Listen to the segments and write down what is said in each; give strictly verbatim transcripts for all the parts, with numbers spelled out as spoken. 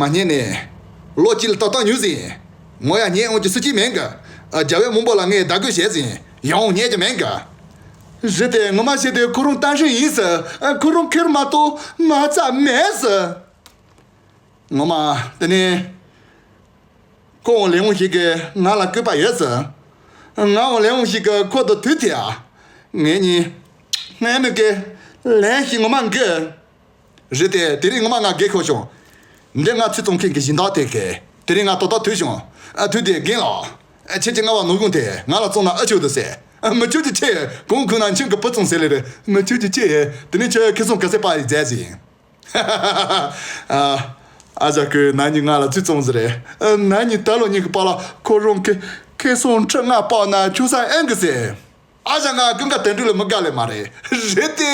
མ་ཉན་ནས། ལོ་གཅིག་ལ་ཏག་ཏག་ཉུལ་ཟིན། ངོ་ཡ་ཉན་འོང་གི་སྲིད་ཀྱི་མེད་གི། རྒྱལ་བའི་མང་པོ་ལ་ངས་བརྡ་སྐུལ་བྱས་ཟིན། ཡང་ཉན་གྱི་མེད་གི། རེད་དེ། ངོ་མ་བྱས་ཏེ་ཁོ་རང་ཏན་ཧྲིན་ཡིན་ཟེར། ཁོ་རང་ཁེར་མ་གཏོགས་མ་རྩ་མེད་ཟེར། ངོ་མ་དེ་ནས། ཁོའང་ལས་ངོ་ཞིག་གིས་ང་ལ་སྐུད་པ་ཡོད་ཟེར། ངའང་ལས་ངོ་ཞིག་གིས་ཁོ་དང་དུས་དེ་ཡ། ངེད་གཉིས། སྔས་མོ་གི་ལན་ཞིག་ངོ་མ་འགི། རེད་དེ། དེ་རིང་ངོ་མ་ང་རྒས་ཤོར་བྱུང་། འདི་ང་ཚོད་བཙོང་མཁན་གྱི་སྦྱིན་བདག་དེ་གིས། དེ་རིང་ང་ཏག་ཏག་ཐུག་བྱུང་། ཨ། ཐུག་དེ་རྒན་ལགས། ཨ། ཁྱེད་ཀྱི་རྔ་བ་ནོར་གཞོན་དེ་ང་ལ་བཙོང་ན་ཨེ་ཆོག་འདུག་ཟེར། ཨ། མི་ཆོག་རྒྱུ་ཆི་ཡོད། གོང་ཁུག་ན་མཆོད་ཀྱི་བུ་བཙོང་ཟེར་ལེ་རེད། མི་ཆོག་རྒྱུ་ཆི་ཡོད། དེ་ནས་ཁྱོད་ཁེ་བཟང་ག་ཚད་པ་ཡི་མཛད་ཟིན། ཨ། ཨ་ཅག་གིས་ན་ནིང་ང་ལ་ཚོད་བཙོང་ཟེར་རེད། ཨ། ན་ནིང་ད་ལོ་གཉིས་ཀྱི་བར་ལ་ཁོ་རང་གིས་ཁེ་བཟང་ཁྲི་ལྔ་སྤར་ན་ཆོག་ས་ཨེ་འགི་ཟེར། ཨ་ཅག་ང་ཀུན་དགའ་དོན་གྲུབ་ལ་མི་དགའ་ལེ་མ་རེད། རེད་དེ།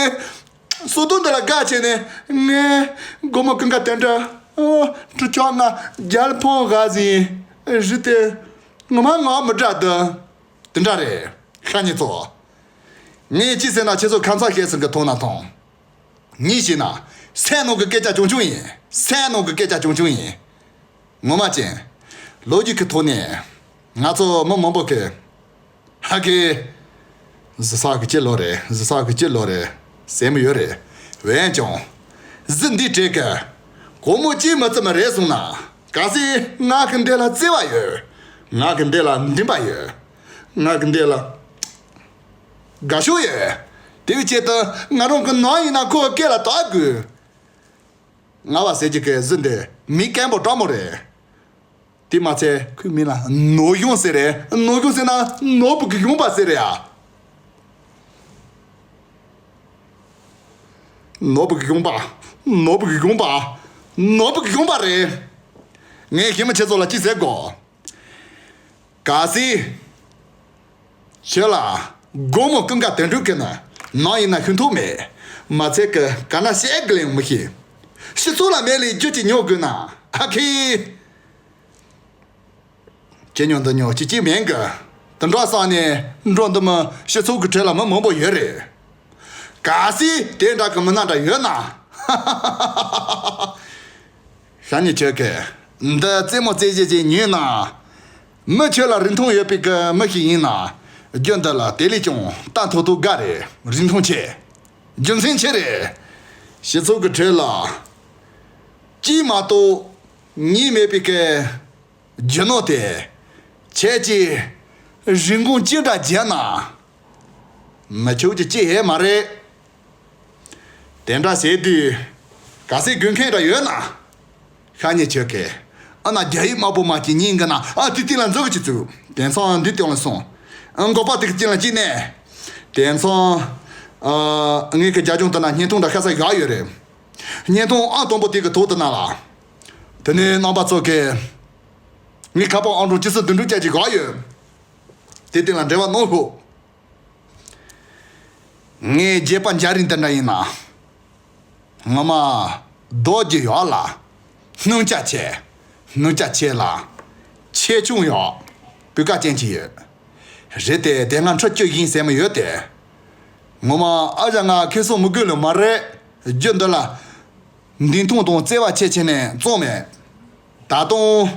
བསོད་སྡོམ་འདི་ལ་དགའ་བྱས་ནས་ངས་སྒོར་མོ་ཀུན་དགའ་དོན་གྲུབ། ཨོ། ཁྲི་བཅོ་ལྔ་རྒྱལ་ཕོངས་དགའ་ཟིན། རེད་དེ། ངོ་མ་ངོ་མི་དགའ་འདུག། དེ་འདྲ་རེད། ཤ་ཉེ་ཚོ། ངས་ཅི་ཟེར་ན་ཁྱེད་ཚོ་ཁ་མཚར་ཤེས་སུ་གི་མཐོང་ན་མཐོང་། ངས་བྱས་ན་སེམས་ནང་གི་སྐད་ཆ་ཆུང་ཆུང་ཡིན། སེམས་ནང་གི་སྐད་ཆ་ཆུང་ཆུང་ཡིན། ངོ་མ་ཅན། ལོ་རྒྱུས་ཀྱི་ཐོག་ནས་ང་ཚོ་མི་མང་པོ་གིས། ཧ་གི། གཟི་ས་གི་སྤྱི་ལོ་རེད། གཟི་ས་གི་སྤྱི་ལོ་རེད་ཟེར་མི་ཡོད་རེད། འོན་ཀྱང་། གཟི་འདི་བྲེས་ཀི། སྒོར་མོ་གཅིག་མི་བརྩི་མི་རེད་སོང་ན། གལ་སྲིད་ང་གི་འདི་ལ་བརྩེ་བ་ཡོད། ང་གི་འདི་ལ་འདུན་པ་ཡོད། ང་གི་འདི་ལ་དགའ་ཕྱོགས་ཡོད། དེའི་ཆེད་དུ་ང་རང་གི་ནང་ཡིན་ན་ཁོའི་སྐེ་ལ་བཏགས་དགོས། རྔ་བ་ཟེར་གྱི་གི་གཟི་འདི་མི་སྐམ་པོ་སྤྲང་མོ་རེད། དེ་མ་ཚད་ཁོའི་མིང་ལ་ནོར་གཞོན་ཟེར་རེད། ནོར་གཞོན་ཟེར་ན་ནོར་བུ་གི་གཞོན་པ་ཟེར་རེད་ཡ། ནོར་བུ་གི་གཞོན་པ། ནོར་བུ་གི་གཞོན་པ། ནོར་བུ་གི་གཞོན་པ་རེད། ངས་ཞི་མི་ཁྱེད་ཚོ་ལ་ཅི་ཟེར་དགོས། གལ་སྲིད། ཁྱེད་ལ། སྒོར་མོ་ཀུན་དགའ་དོན་གྲུབ་ཀྱི་ནང་ཡིན་ན་ཤུན་ཐོག་མེད། མ་ཚད་ཀྱི་ག་ན་བཤད་གི་ལེན་མི་ཤེས། སྤྱི་ཚོགས་ལ་མེད་ལས་རྒྱུ་ཅི་ཉོ་དགོས་ན། ཨ་ཁི། ཅི་ཉོ་འདི་ཉོ་ཅི་ཅི་མེད་གི། དེ་འདྲ་བསམ་ནས་འགྲོ་འདི་མི་སྤྱི་ཚོགས་ཀྱི་གྲས་ལ་མི་མང་པོ་ཡོད་རེད། གལ་སྲིད་དེ་འདྲ་གི་མི་སྣ་འདྲ་ཡོད་ན། ཤ་ཉེ་ཁྱོད་ཀྱིས་འདི་རྩེད་མོ་རྩེ་བྱེད་ཅིག་ཉོས་ན། མི་ཁྱོད་ལ་རིན་ཐང་ཡོད་པའི་གི་མི་ཞིག་ཡིན་ན། རྒྱུ་འདི་ལ་དེ་ལས་ཀྱང་ལྟ་ཐོག་ཐོག་དགའ་རེད། རིན་ཐང་ཆེ། རྒྱུ་མཚན་ཆེ་རེད། སྤྱི་ཚོགས་ཀྱི་གྲས་ལ། གཅིག་མ་གཏོགས་གཉིས་མེད་པའི་གི་རྒྱུ་ནོར་དེ། ཁྱེད་ཀྱིས་རིན་གོང་ཅི་འདྲ་བརྒྱབ་ན། མི་ཆོག་རྒྱུ་ཅི་ཡང་མ་རེད། དེ་འདྲ་བྱས་དུས། གལ་སྲིད་དགོས་མཁན་འདྲ་ཡོད་ན། ཤ་ཉེ་ཁྱོད་ཀྱིས། ཨ་ན་རྒྱ་ཡིག་དམར་པོ་མ་གཅིག་གཉིས་འགི་ན། ཨ་དེ་སྟེང་ལ་འཛུལ་གི་ཅིག་བཙུགས། དེང་སང་འདི་སྟེང་ལ་སོང་། ཨ་འགོག་པ་དེ་གི་སྟེང་ལ་གཅིག་གནས། དེང་སང་། ཨ་ངའི་གི་རྒྱབ་ལྗོངས་དེ་ན་བརྙན་ཐུང་འདྲ་ཁ་ས་བཞག་ཡོད་རེད། བརྙན་ཐུང་ཨང་དང་པོ་དེ་གི་ཐོག་དེ་ན་ལ། དེ་ནས་རྣམ་པ་ཚོ་གིས། ངའི་ཁ་པར་ཨང་གྲངས་ཅི་སུ་བདུན་དྲུག་བརྒྱད་ཅིག་བཞག་ཡོད། དེ་སྟེང་ལ་འབྲེལ་བ་གནང་ཤོག། ངའི་རྒྱུད་པ་འཇའ་རིས་འདི་འདྲ་ཡིན་ན། ངོ་མ། རྡོ་རྗེ་ཡག་ལ། སྣུམ་ཆ་ཆེ། སྣུམ་ཆ་ཆེ་ལ། ཆེ་ཆུང་ཡག། སྤུས་ཀ་ཅན་ཅིག་ཡོད། རེད་དེ་དེ་སྔ་འཕྲོ་སྐྱོད་བཞིན་ཟེར་མི་ཡོད་དེ། ངོ་མ་ཨ་ཅག་ང་ཁེ་སང་མི་དགོས་ལོ་མ་རེད། རྒྱུ་འདི་ལ། འདི་མཐོང་དང་བརྩེ་བ་ཆེ་ཆེ་ནས་བཙོང་མེད། ད་དུང་།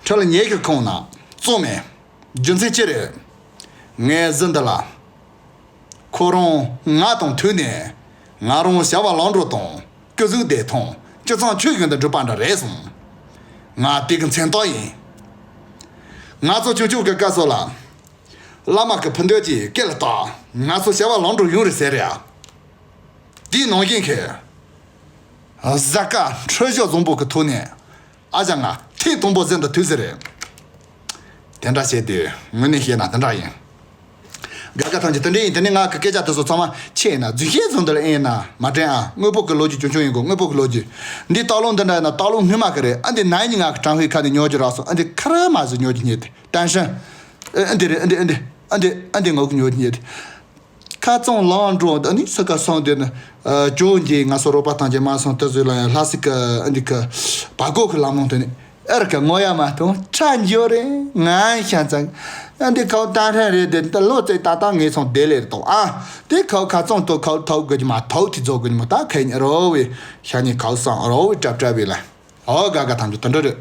ཁྲི་ལ་ཉེ་གི་ཁོང་ན་བཙོང་མེད། རྒྱུ་མཚན་ཅི་རེད། ངའི་གཟི་འདི་ལ། ཁོ་རང་ང་དང་ཐུག་ནས། ང་རང་བྱ་བ་ལམ་འགྲོ་དང་སྐུ་གཟུགས་བདེ་ཐང་སྤྱི་ཚོགས་ཆོས་བཞིན་དུ་འགྲུབ་པ་འདྲ་རེད་གསུངས། ང་དེ་གི་མཚན་རྟགས་ཡིན། ང་ཚོ་ཆུང་ཆུང་གི་སྐབས་སུ་ལ། བླ་མ་གི་ཕུ་འདོད་ཀྱི་སྐད་ལ་བཏགས། ང་ཚོ་བྱ་བ་ལམ་འགྲོ་ཡོང་རེད་ཟེར་ཡ། དེའི་ནང་བཞིན་གྱི། གཟའ་སྐར་འཕྲོད་སྦྱོར་བཟང་པོ་གི་ཐོག་ནས། ཨ་ཅག་ང་ཐེངས་དང་པོ་གཟི་འདི་ཐོས་ཟེར་རེད། དེ་འདྲ་བྱས་ཏེ་དངོས་གནས་བཤད་ན་དེ་འདྲ་ཡིན། དགའ་དགའ་ཐམས་ཅད་དེ་འདྲ་ཡིན། དེ་ནས་ང་གི་སྐད་ཆ་དེ་ཚོ་ཚང་མ་ཆེ་ཡིན་ན་རྫུན་བཤད་བཟོ་འདི་ལ་ཨེ་ཡིན་ན་མ་དྲན་ཨ། དངོས་པོ་གི་ལོ་རྒྱུས་ཆུང་ཆུང་ཡིན་གོ། དངོས་པོ་གི་ལོ་རྒྱུས། འདི་སྟག་ལུང་འདི་འདྲ་ཡིན་ན་སྟག་ལུང་སྔོན་མ་གི་རེད། ཨ་འདི་ན་ནིང་ང་གི་ཀྲང་ཧུའེ་ཁ་ནས་ཉོ་རྒྱུ་རག་སོང་། ཨ་འདི་ཁ་ར་མ་ཟིག་ཉོ་རྒྱུ་རྙེད་དེ། ཏན་ཧྲན། ཨ་འདི་རེད། ཨ་འདི་ཨ་འདི་ཨ་འདི་ཨ་འདི་ཨ་འདི་ངོ་གི་ཉོ་རྒྱུ་རྙེད་དེ། ཁ་ཚང་ལང་འགྲོ་ད་ནི་ས་ཀ་སོང་དེ་ནི། ཨ་ཇོ་འདི་ང་སོ་རོགས་པ་ཐམས་ཅད་མ་སོང་དེ་ཚོ་ལ་ཡང་ལྷ་སྲས་ཀྱི་ཨ་འདི་ཀྱི་བ་གོ་གི་ལམ་ལུང་དེ་ནི་ཨེར་ཀ་ངོ་ཡ་མ་གཏོང་ཁྲ་འཇོ་རེ་ང་ཤ་ཚང་། ཨ་འདི་ཁའོ་ཏན་ཧྲན་རེད་དེ་ད་ལོ་ཙེ་ད་ད་ངེས་སོང་དེ་ལེར་གཏོང་ཨ། དེ་ཁའོ་ཁ་ཚང་དོ་ཁའོ་ཐའོ་གི་མ་ཐའོ་དེ་ཚོ་གི་མོ་ད་ཁའི་རོ་བའི་ཤ་ཉེ་ཁའོ་སང་རོ་བའི་ཀྲབ་ཀྲབ་བའི་ལ། ཨོ་ག་ག་ཐམས་ཅད་དོན་འགྲོ་རེད།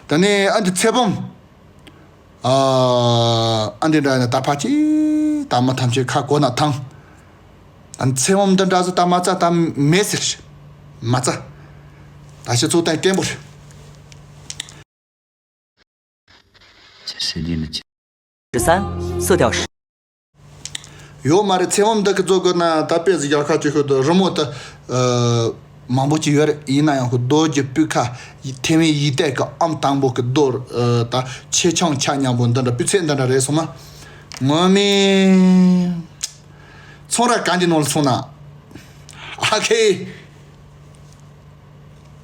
ད་ནི་ཨ་འདི་ཚེ་བུམ། ཨ་འདི་འདྲ་ནི་ད་ཕ་ཅི་ད་མ་ཐམས་ཅད་ཁ་གོ་ན་ཐང་། ཨ་ཚེ་བུམ་འདི་འདྲ་ཟིག་ད་མ་རྩ་ད་མེད་ཟེར། མ་རྩ། ད་སྤྱི་ཚོགས་སྟེང་སྐད་འབོད།十三，色调是 ཡོད་མ་རེད། ཚེ་བུམ་འདི་གི་བཟོ་དགོས་ན་ད་དཔེ་ཟིག་རྒྱལ་ཁ་ཅིག་ཤོད་དུ་རི་མོ་དུ་མང་པོ་ཅིག་ཡོད་རེད། ཡིན་ན་ཡང་ཁོ་རྡོ་རྗེ་སྤུས་ཁ་ཐེ་བན་ཡིག་གཏེར་གི་ཨམ་དང་པོ་གི་རྡོ་ད་ཆེ་ཆུང་ཆ་མཉམ་པོ་འདི་འདྲ་སྤུས་ཚད་འདི་འདྲ་རེད་སོང་ན། ངོ་མའི་ཚོང་ར་གང་གི་ནང་ལ་སོང་ན། ཨ་ཁེ།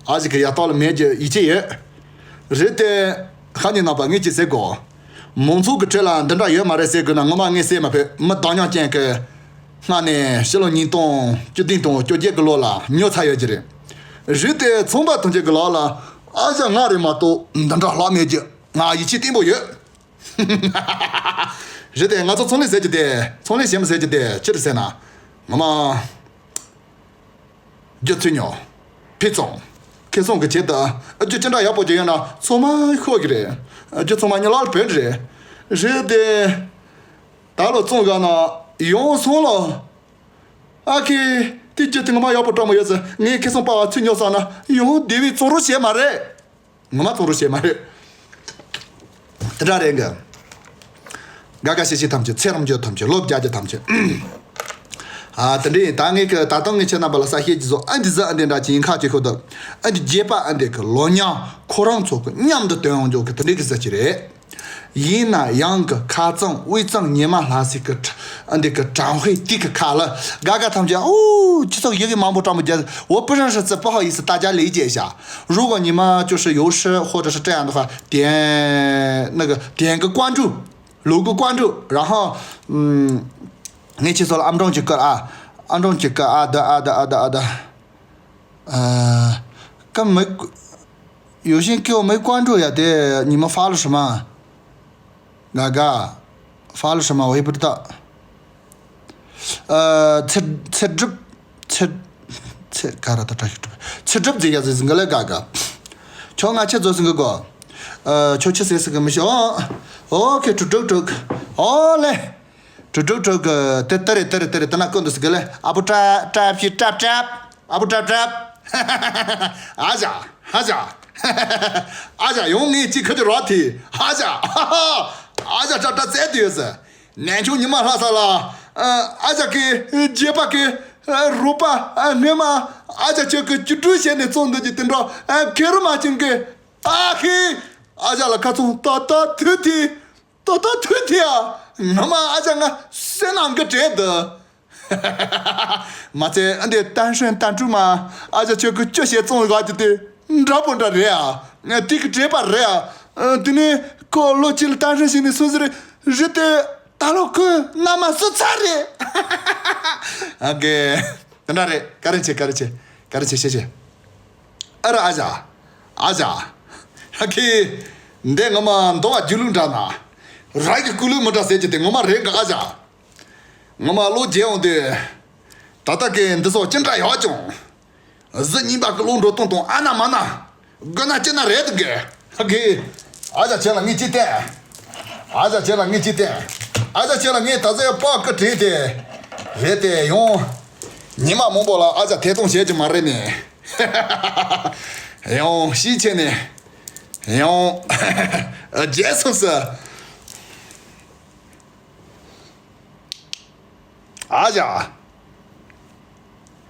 ཨ་ཟིག་གི་ཡ་ཏོག་ལ་མེད་ཀྱི་ཡིད་ཆེས་ཡོད། རེད་དེ། ཁ་ཉིན་ནང་པ་ངས་ཅི་ཟེར་གོ། མང་ཚོགས་ཀྱི་ཁྲོད་ལ་འདི་འདྲ་ཡོད་མ་རེད་ཟེར་དགོས་ན་ངོ་མ་ངས་ཟེར་མ་ཕོད། མི་དོན་སྙིང་ཅན་གྱི་སྔ་ནས་ཕྱི་ལོ་ཉིས་སྟོང་བཅུ་བདུན་དང་བཅོ་བརྒྱད་ཀྱི་ལོ་ལ་ཉོ་ཚར་ཡོད་ཀྱི་རེད། རེད་དེ་ཚོང་པ་ཐམས་ཅད་ཀྱི་ལག་ལ་ཨ་ཞང་ང་རེད་མ་གཏོགས་འདི་འདྲ་ལྷག་མེད་ཀྱི། ང་ཡིད་ཆེས་བརྟན་པོ་ཡོད། རེད་དེ་ང་ཚོ་ཚོང་ལས་ཟེར་གྱི་དེ་ཚོང་ལས་ཞན་པོ་ཟེར་གྱི་དེ་ཅི་རེད་ཟེར་ན། ངོ་མ། རྒྱུ་ཚུད་ཉོ། ཕུད་བཙོང་། ཁེ་བཟང་གི་ཆེད་དུ་རྒྱུ་ཅི་འདྲ་ཡག་པོ་ཅིག་ཡོད་ན་ཚང་མ་ཤོག་གི་རེད། རྒྱུ་ཚང་མ་ཉི་ལག་ལ་བོད་རེད། རེད་དེ། ད་ལོ་བཙོང་ག་ན་ཡང་སོང་ལོ། ཨ་ཁེ། དེ་རྒྱུ་དེ་ངོ་མ་ཡག་པོ་སྤྲོ་མོ་ཡོད་ཟེར། ངས་ཁེ་བཟང་པ་བ་ཚུད་ཉོ་བསམ་ན་ཡང་དེ་བས་བཙོང་རོགས་བྱེད་མ་རེད། ངོ་མ་བཙོང་རོགས་བྱེད་མ་རེད། དེ་འདྲ་རེད་གི། དགའ་དགའ་ཤེས་ཤེས་ཐམས་ཅད། ཚེ་རིང་རྒྱུ་ཐམས་ཅད། ལོ་བརྒྱ་རྒྱུ་ཐམས་ཅད། ཨ་དེ་འདྲའི་ད་ངས་གི་ད་དུང་ངས་ཁྱེད་རྣམ་པ་ལ་གསལ་བཤད་ཅིག་བཟོ། ཨ་འདི་ཟ་ཨ་འདི་འདྲ་ཅིག་ཡིན་ཁ་ཅིག་ཤོད་དུ། ཨ་འདི་རྒྱས་པ་ཨ་འདི་གི་ལོ་མཉམ་ཁོ་རང་ཚོ་གི་མཉམ་དུ་སྟོན་ཡོང་རྒྱུ་གི་དེ་འདྲའི་གི་ཟ་ཅིག་རེད། ཡིན་ན་ཡང་གི་ཁ་གཙང་དབུས་གཙང་ཉི་མ་ལྷ་སའི་གི་ཨ་འདི་གི་གྲང་དཔེ་དེ་གི་ཁ་ལ་དགའ་དགའ་ཐམས་ཅད། ཨོ་སྤྱི་ཚོགས་ཡི་གེ་མང་པོ་སྤྲང་པོ་རྒྱ། 我不认识字，不好意思，大家理解一下。 如果你们就是有事或者是这样的话，点那个点个关注，留个关注，然后嗯，你去做了暗中去个啊，暗中去个啊的啊的啊的啊的，呃，跟没有些给我没关注呀的，你们发了什么？那个发了什么我也不知道。 ཚེ་ཚེ་སྒྲུབ། ཚེ་ཚེ་ག་ར་ད་བཀྲ་ཤིས་སྒྲུབ། ཚེ་སྒྲུབ་ཟེར་ཡ་ཟེར་ཟིན་ག་ལེ་ག་ག་ཁྱོད་ང་ཆེ་ཟོ་ཟིན་གི་གོ། ཁྱོད་ཆེ་ཟེར་ཟིན་གི་མི་ཤེས། ཨོ་ཨོ་ཁེ་དྲུག་དྲུག་དྲུག་ཨོ་ལེ། དྲུག་དྲུག་དྲུག་དེ་ཏི་རེ་ཏི་རེ་ཏི་རེ་ད་ན་ཀུན་ཏུ་ཟིན་གི་ལེ། ཨ་བུ་ཏྲ་ཏྲ་ཕྱི་ཏྲ་ཏྲ། ཨ་བུ་ཏྲ་ཏྲ། ཨ་ཅག་ཨ་ཅག་ཨ་ཅག་ཡོང་ངེས་ཅི་ཁ་ཅི་རོ་ཐི། ཨ་ཅག་ཨ་ཅག་ཏྲ་ཏྲ་ཙེ་དུས་ཟེར། ནན་ཆུང་ཉི་མ་ལྷ་ས་ལ། ཨ་ཅག་གི་རྗེས་པ་གི་རུ་པ་སྔོན་མ་ཨ་ཅག་ཁྱོད་ཀྱི་བཅུ་དྲུག་བྱས་ནས་བཙོང་འདོད་ཀྱི་དེ་འགྲོ་ཁེ་རུ་མ་ཅིང་གི། ཨ་ཧི། ཨ་ཅག་ལ་ཁ་ཚོང་ཏོ་ཏོ་ཐུ་ཐི། ཏོ་ཏོ་ཐུ་ཐི་ཨ། ངོ་མ་ཨ་ཅག་ང་སེམས་ནང་གི་བྲེལ་འདུག་མ་ཚད་ཨ་འདི་ཏན་ཧྲན་ཏན་ཀྲུ་མ་ཨ་ཅག་ཁྱོད་ཀྱི་བཅུ་བྱས་བཙོང་དགོས་ཀྱི་དེ། འདྲ་པོ་འདྲ་རེད་ཨ། ང་དེ་གི་བྲེལ་པ་རེད་ཨ། དེ་ནས་ཁོ་ལོ་གཅིག་ལ་ཏན་ཧྲན་ཞིག་ནས་སུ་ཟེར་རེད་དེ། ད་ལོ་ཁོས་མནའ་མ་བསུ་ཚར་རེད། ཨ་གེ། དེ་འདྲ་རེད། བཀའ་དྲིན་ཆེ། བཀའ་དྲིན་ཆེ། བཀའ་དྲིན་ཆེ། ཤེས་ཆེ། ཨ་ར་ཨ་ཅག་ཨ་ཅག་ཧ་ཁི། འདི་ངོ་མ་འདོ་བ་རྒྱུ་ལུགས་འདྲ་ན། ར་གི་ཀུ་ལུ་མི་འདྲ་ཟེར་གྱི་དེ་ངོ་མ་རེད་ག་ཨ་ཅག་ངོ་མ་ལོ་རྒྱས་འོང་དུས། ད་ལྟ་གི་འདི་ཚོ་ཅི་འདྲ་ཡོད་ཀྱང་། གཟི་རྙིང་པ་གི་བློ་འགྲོ་སྟངས་དང་ཨ་ན་མ་ན། དགོས་ན་ཅི་ན་རེད་གི། ཧ་གི། ཨ་ཅག་ཁྱེད་ལ་ངས་ཅི་བསྟན། ཨ་ཅག་ཁྱེད་ལ་ངས་ཅི་བསྟན། ཨ་ཅག་ཁྱེད་ལ་ངས་ད་ཚོད་པགས་ཀི་བྲིས་ཏེ། རེད་དེ་ཡང་། ཉི་མ་མང་པོ་ལ་ཨ་ཅག་ཐད་གཏོང་བྱེད་ཀྱི་མ་རེད་ནས། ཡང་ཤི་ཆེ་ནས། ཡང་། རྒྱལ་སོང་ཟེར། ཨ་ཅག་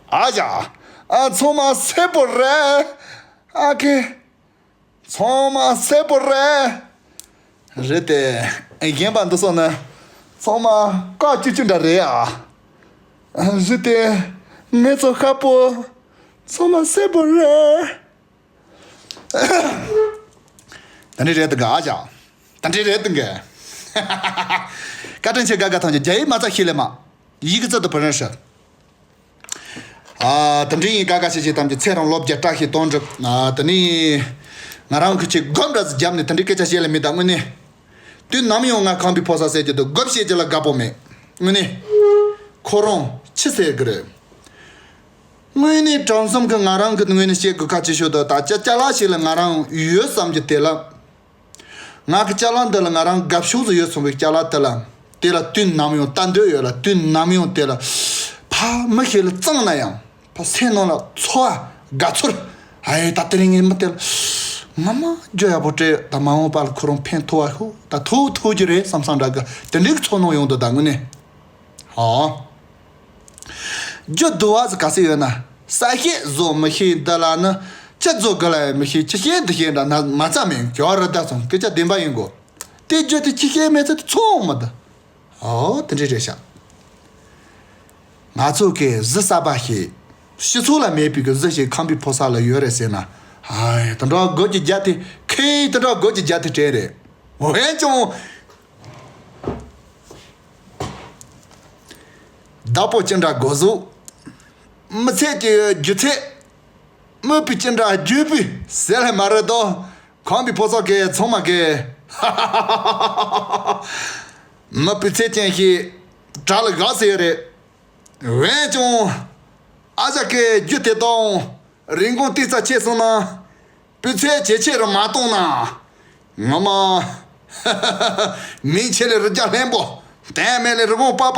ཨ་ཅག་ཨ་ཚང་མ་སེར་པོ་རེད། ཨ་ཁེ། ཚང་མ་སེར་པོ་རེད། རེད་དེ། རྒན་པ་འདི་སོང་ན། ཚང་མ་བཀའ་བཅུ་བཅུ་འདྲ་རེད་ཨ། རེད་དེ། ངེད་ཚོ་ཤ་པོ། ཚང་མ་སེར་པོ་རེད། ད་འདྲ་རེད་དེ་ག་ཨ་ཅག་ད་འདྲ་རེད་དེ་ག་བཀའ་དྲིན་ཆེ། དགའ་དགའ་ཐམས་ཅད་རྒྱ་ཡིག་མ་རྩ་ཤེས་ལེ་མ། ཡིག་གི་རྩ་དུ་བར་རན་ཧྲི། ཨ་དེ་འདྲའི་ཡིན། དགའ་དགའ་བྱེད་བྱེད་ཐམས་ཅད་ཚེ་རིང་ལོ་བརྒྱ་བཀྲ་ཤིས་དོན་འགྲུབ། ཨ་དེ་ནི་ང་རང་གི་ཆེད་སྒོམ་འདྲ་ཟིག་བརྒྱབ་ནས་དེ་འདྲའི་སྐད་ཆ་བཤད་ལེ་མི་གདའ་དངོས་གནས། དུས་ནམ་ཡང་ང་ཁམས་པའི་ཕོ་གསར་ཟེར་གྱི་འདུག་སྒོམ་བཤད་ཀྱི་ལ་དགའ་པོ་མེད་དངོས་གནས། ཁོ་རང་ཆི་ཟེར་གི་རེད། དངོས་གནས་དྲང་སེམས་ཀྱི་ང་རང་གི་ངོས་ནས་བཤད་དགོས་ཁ་ཆེ་ཤོས་དེ་ད་ཅ་ཅ་ལག་ཞིག་ལ་ང་རང་ཡོད་བསམ་གྱི་དེ་ལ། ང་གི་ཅ་ལག་འདི་ལ་ང་རང་དགའ་ཕྱོགས་སུ་ཡོད་སོང་བའི་ཅ་ལག་དེ་ལ། དེ་ལ་དུས་ནམ་ཡང་ལྟ་འདོད་ཡོད་ལ། དུས་ནམ་ཡང་དེ་ལ་ཕ་མི་ཞིག་ལ་གཙང་ན་ཡང་ཕ་སེམས་ནང་ལ་ཚོར་བ་དགའ་ཚོར། ཨ་ཡེ་ད་དེ་རིང་ངའི་མི་དེ་ལ་ང་མ་རྒྱུ་ཡག་པོ་སྤྲད། ད་མ་འོངས་པ་ལ་ཁོ་རང་ཕན་ཐོགས་པ་ཤོག་ད་ཐུག་ཐུག་རྒྱུ་རེད་བསམ་བསམ་འདྲ་གི་དེ་འདྲའི་ཚོར་སྣང་ཡོང་འདུག་ད་དངོས་གནས། ཨོ། རྒྱུ་དུ་བ་ཟེར་ག་ཟེར་ཡོད་ན། ས་ཤེད་བཟོ་མི་ཤེས་འདི་ལ་ནི། ཅི་བཟོ་དགོས་ལ་ཡང་མི་ཤེས། ཅི་བཤད་འདི་བཤད་འདྲ་ན་མ་ཚ་མེད་ཀྱོ་རི་ད་སོང་སྐད་ཆ་བདེན་པ་ཡིན་གོ། དེ་རྒྱུ་དེ་ཅི་བཤད་མེད་ཚེ་དེ་ཚོང་མི་འདུག་ཨོ་དེ་འདྲ་རེད་ཤག་ང་ཚོ་གི་གཟི་གསར་པ་ཞིག་སྤྱི་ཚོགས་ལ་མེད་པའི་གི་གཟི་ཞིག་ཁམས་པའི་ཕོ་གསར་ལ་ཡོད་རེད་ཟེར་ན། ཨ་ཡེ་དེ་འདྲ་སྒོ་གི་རྒྱ་དེ་ཁེ་དེ་འདྲ་སྒོ་གི་རྒྱ་དེ་དྲན་རེད། འོན་ཀྱང་། བདག་པོ་ཅི་འདྲ་དགོས་གཟུགས། མི་ཚེ་གི་རྒྱུ་ཚད། མི་སྤུས་ཅི་འདྲ་རྒྱུ་སྤུས་ཟེར་ལེ་མ་རེད་དོ། ཁམས་པའི་ཕོ་གསར་གི་ཚང་མ་གི་མི་སྤུས་ཚད་ཅན་ཞིག་གྲལ་ལ་བཞག་ཟེར་རེད། འོན་ཀྱང་ཨ་ཅག་གི་རྒྱུ་དེ་དང་རིན་གོང་ཏིག་ཙ་ཆེ་སོང་ན། སྤུས་ཚད་ཇེ་ཆེ་རུ་མ་གཏོང་ན། ངོ་མ་མིག་ཆེ་ལས་རི་རྒྱ་ལྷན་པོ། དོན་མེད་ལས་རི་བོང་པ།